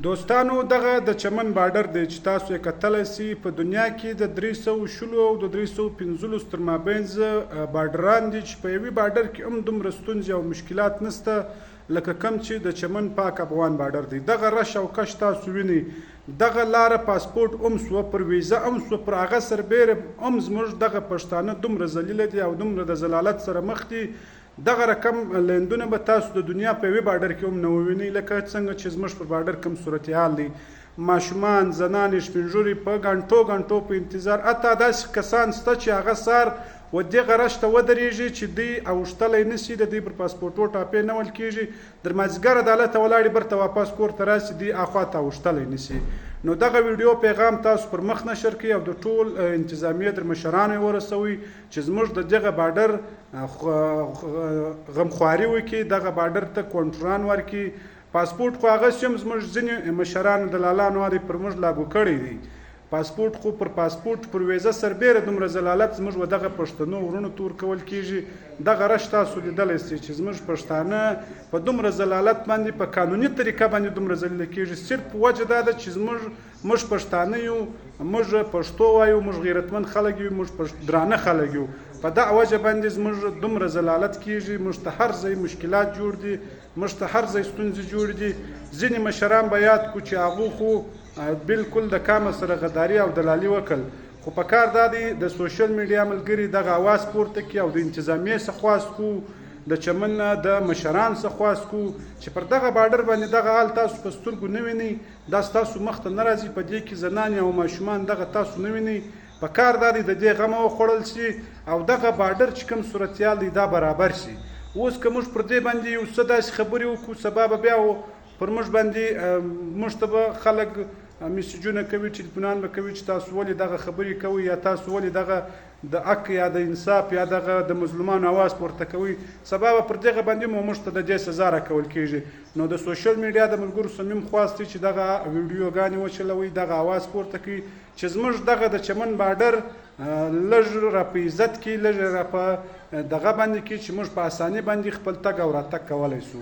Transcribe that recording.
دوستانو، دغه د چمن بارډر دی چې تاسو یې کتلی سئ. په دنیا کې د 320 او د 315 تر مابینځ بارډران دي چې په یوې بارډر کې هم دومره ستونزې او مشکلات نسته لکه کم چې د چمن پاک افغان بارډر دی. دغه رش او کش تاسو وینئ، دغه لاره پاسپورټ هم سوه، پر ویزه هم سوه، پر هغه سربېره هم زموږ دغه پښتانه دومره ذلیله دي او دومره د ذلالت سره مخ دي. دغه رقم لندونه به تاسو د دنیا په یوې بارډر کې هم نه ووینئ لکه څنګه چې زموږ پر بارډر کوم صورتحال دی. ماشومان، زنانې، سپینږیري په ګنټو ګنټو په انتظار، حتی داسې کسان شته چې هغه سار و دغه رش ته ودرېږي چې دوی اوښتلی نه سي، د دوی پر پاسپورټو ټاپې نه ول کېږي، در مازدیګر عدالت ته ولاړې بیرته واپس کور ته راسي، دوی اخوا ته اوښتلی نه سي. نو دغه ویډیو پیغام تاسو پر مخ نشر کړئ او د ټول انتظامیې در مشرانو یې ورسوئ چې زموږ د دغه بارډر غمخواري وکړي، دغه بارډر ته کنټران ورکړي. پاسپورټ خو هغسې هم زموږ ځینې مشرانو دلالانو هرې پر موږ لاګو کړی دی. پاسپورټ خو پر پاسپورټ پر ویزه سربېره دومره ذلالت زموږ و دغه پښتنو وروڼو ته ورکول کېږي. دغه رش تاسو لیدلی سئ چې زموږ پښتانه په دومره ذلالت باندې په قانوني طریقه باندې دومره ذلیله کېږي. صرف وجه دا ده چې موږ پښتانه یو، موږ پښتو وایو، موږ غیرتمن خلک یو، موږ درانه خلک یو. په دا وجه باندې زموږ دومره ذلالت کېږي، موږ ته هر ځای مشکلات جوړ دي، موږ ته هر ځای ستونزې جوړ دي. ځینې مشران به یاد کړو چې هغو خو بالکل د کامه سره غداري او دلالي وکړ، خو په کار دا دی د سوشل میډیا ملګري دغه اواز پورته کړي او د انتظامیې څخه خواست کړو، د چمن د مشران څخه خواست کړو چې پر دغه بارډر باندې دغه حال تاسو په سترګو نه وینئ، دا ستاسو مخ ته نه راځي، په دې کې زنانې او ماشومان دغه تاسو نه وینئ. په کار دا دی د دې غمه وخوړل سي او دغه بارډر چې کوم صورتحال دی دا برابر سي. اوس که موږ پر دې باندې یو څه داسې خبرې وکړو، سبا به بیا پر موږ باندې موږ ته به خلک میسجونه کوي، ټلیفونان به کوي چې تاسو ولې دغه خبرې کوئ، یا تاسو ولې دغه د حق یا د انصاف یا دغه د مظلومانو اواز پورته کوئ. سبا به پر دغه باندې مو موږ ته د دې سزا راکول کېږي. نو د سوشل میډیا د ملګرو صمیم خواست دی چې دغه ویډیوګانې وچلوئ، دغه اواز پورته کړئ چې زموږ دغه د چمن بارډر لږ را په عزت کې، لږ را په دغه باندې کې چې موږ په اساني باندې خپل تګ او راتګ کولی سو.